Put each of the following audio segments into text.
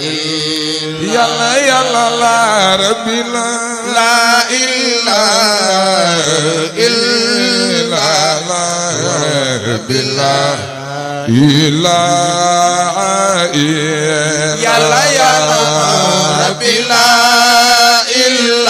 يلا يلا لا ربي لا إله إلا لا ربي لا إله إلا يلا يلا ربي لا إله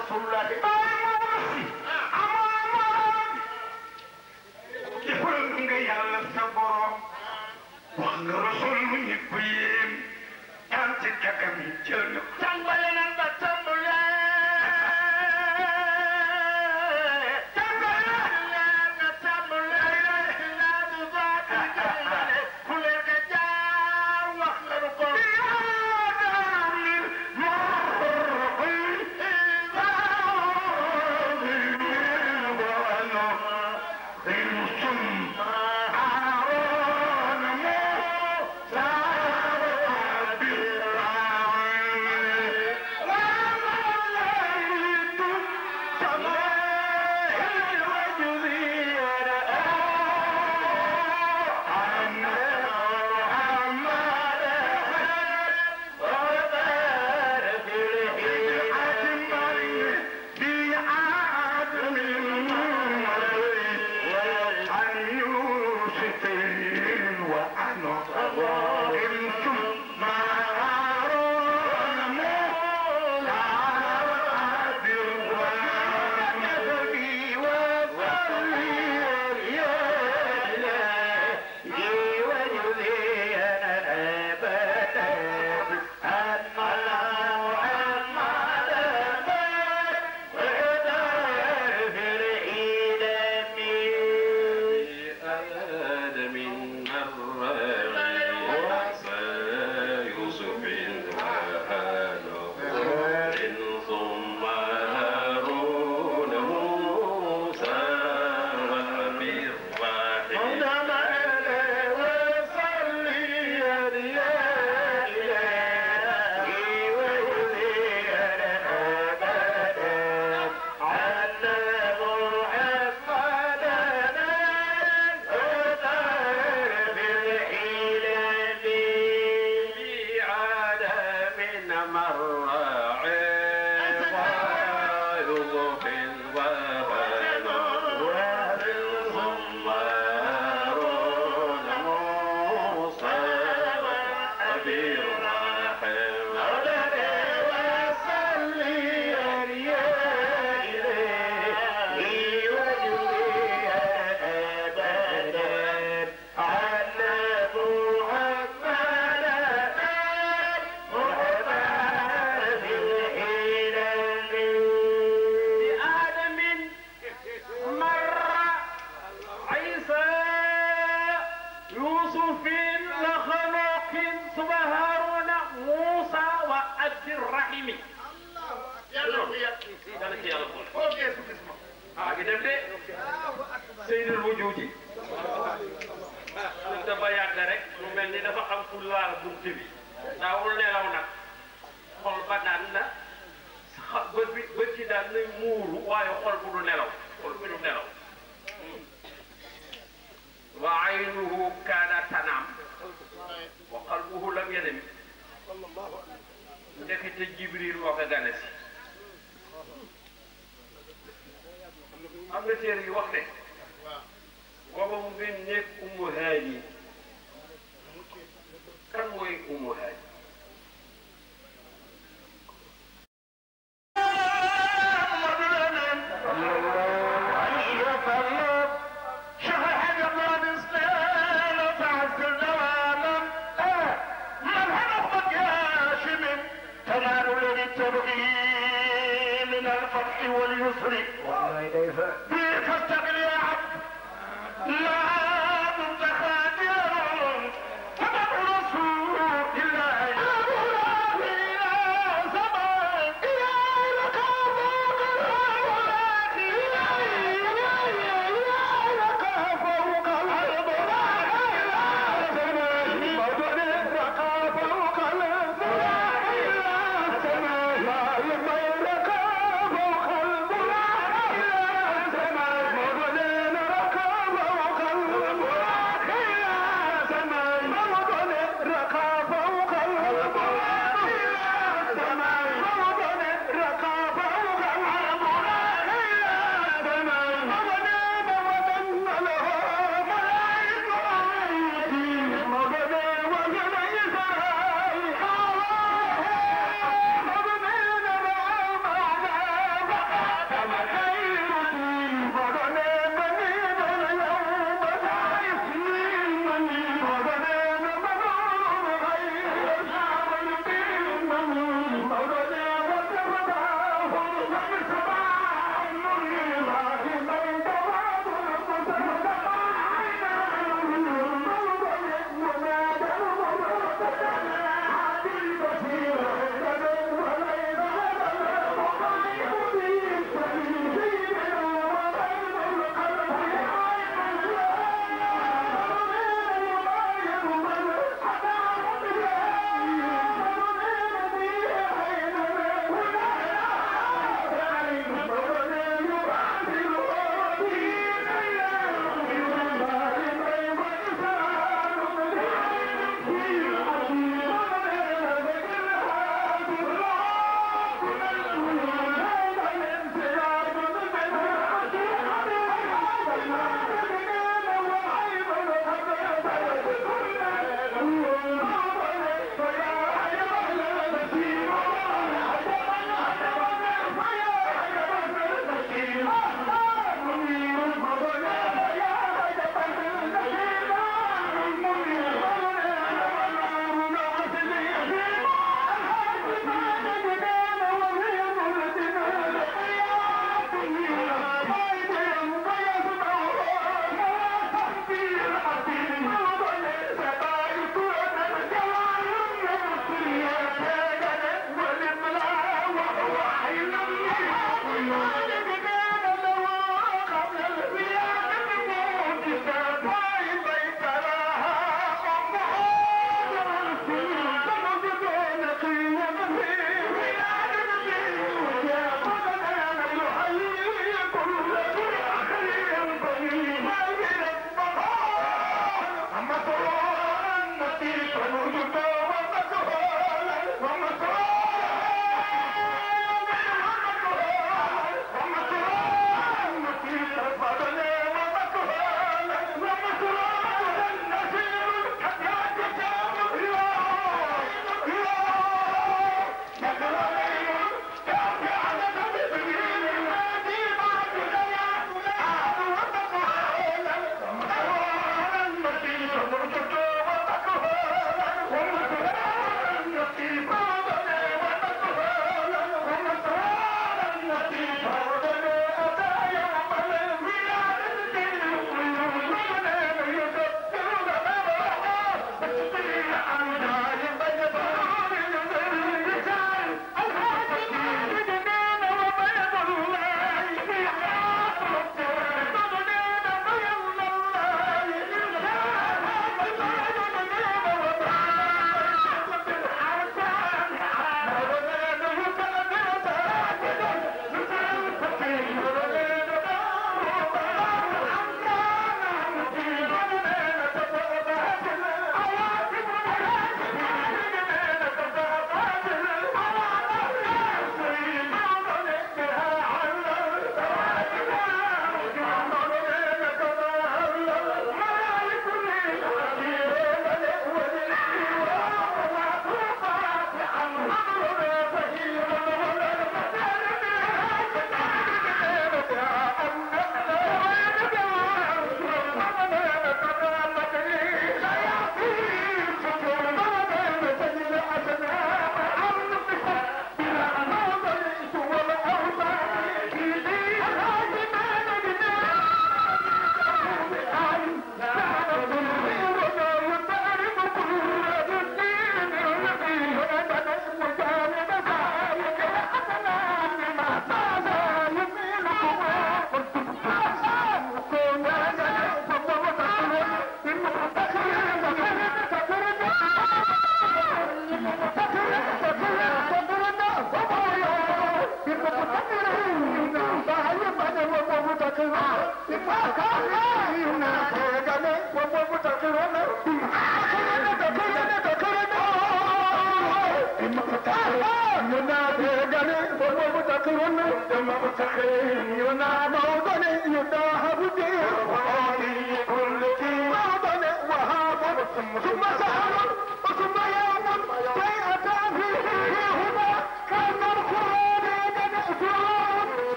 رسول الله يقول يا الله صبر رسول يبين أنت كم جل تنبلنا بتنبلا Seydul Wujudi dafa yàgg rek mu mel ni dafa am ku laal bunt bi daawul nelaw nag xol ba daan na bët ci daan na muuru waaye xol bu du nelaw xol bu du nelaw wa aynuhu kaana tanaam wa qalbuhu lam yanam ndekete Jibril moo ko gane si am na téere yu wax ne booba mu ngi nekk Ummu Haani kan mooy Ummu Haani واليسر فاستقل يا عبد لا كنت خادرا فدع رسول الله الى زمان الى لك فوق الارض ما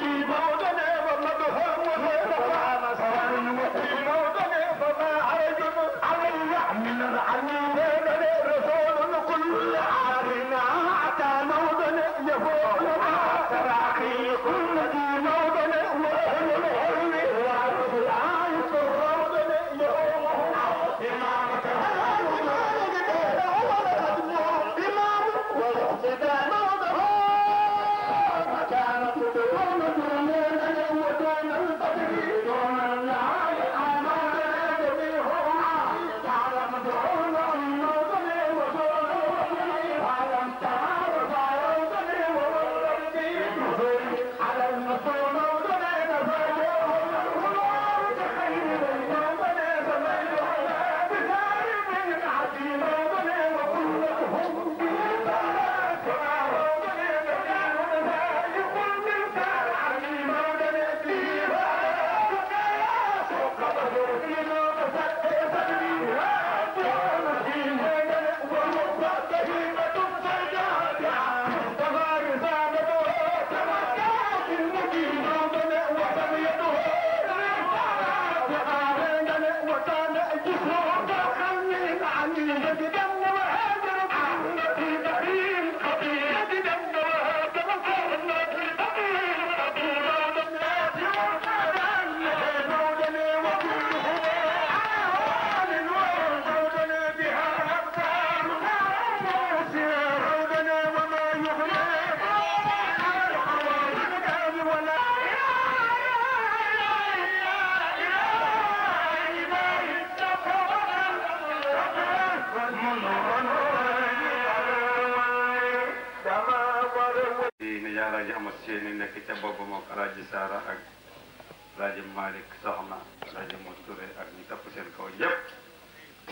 Keep on Amat Séni nekk ca boobu moom Alaaji Saara ak Alaaji Malick Soxna Alaaji Mot Touré ak ñi topp seen kaw yëpp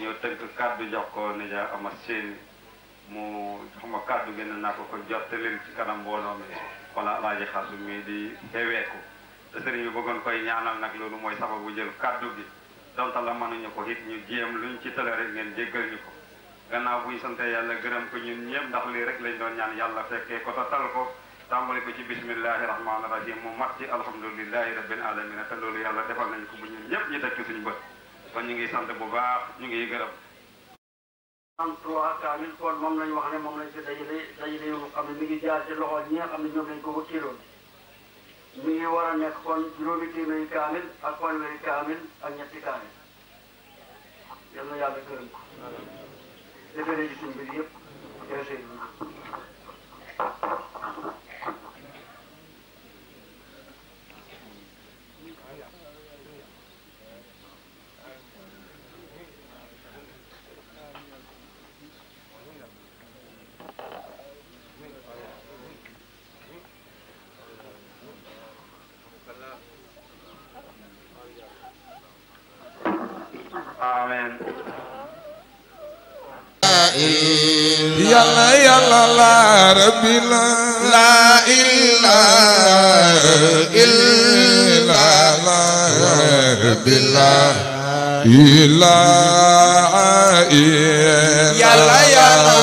ñoo tënk kàddu jox ko Nijaay Amat Séni mu jox ma kàddu gi ne naa ko jottalil ci kanam mbooloo mi wala Alaaji Xasu mi di xeweeku te sëriñ bi bëggoon koy ñaanal nag loolu mooy sababu jël kàddu gi donte la mënuñu ko it ñu jéem luñ ci tële rek ngeen jéggal ñu ko gannaaw buñ sante yàlla gërëm ko ñun ñëpp ndax lii rek lañ doon ñaan yàlla fekkee ko tal ko tàmbali ko ci bismillahi rahmaani rahim mu mat ci alhamdulillahi rabbil alamin te loolu yàlla defal nañ ko bu ñun ñëpp ñu teg ci suñu bët kon ñu ngi sant bu baax ñu ngi gërëm. 33 kaamil kon moom lañ wax ne moom lañ fi dajale yoo xam ne mi ngi jaar ci loxo ñi nga xam ne ñoom lañ ko wëkkiloon mi ngi war a nekk kon juróomi téeméeri kaamil ak fanweeri kaamil ak ñetti kaamil yal na yàlla gërëm ko defee ci suñ mbir yëpp jërëjëf. Amen. Yalla yalla la rabbi la ilaha illa la rabbi la ilaha yalla yalla